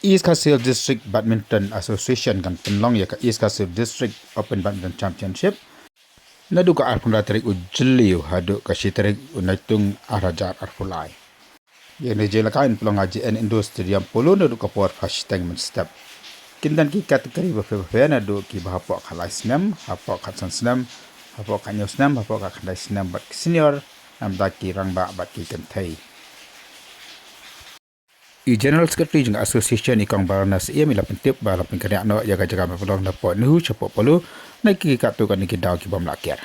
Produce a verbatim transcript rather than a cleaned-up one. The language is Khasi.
East Khasi Hills District Badminton Association kan pynlong ïa ka East Khasi Hills District Open Badminton Championship naduh ka arphew lai tarik u Jylliew haduh ka shi tarik u Naitung ar hajar arphew lai. Ïa kane ka jinglehkai yn pynlong ha J N Indoor Stadium Polo naduh ka por phra shiteng mynstep. Kin don ki category bapher bapher naduh kiba hapoh khatlai snem, hapoh khatsan snem, hapoh khathynñiew snem, hapoh khatkhyndai snem bad ki senior, namar ki rangbah bad ki kynthei. I General Secretary jong ka Association i Kong Barana Syiem i la pyntip ba la pynkynriah noh ïa ka jaka ban pynlong napoh NEHU shapoh Polo na ki katto katne ki daw ki bym lah ker.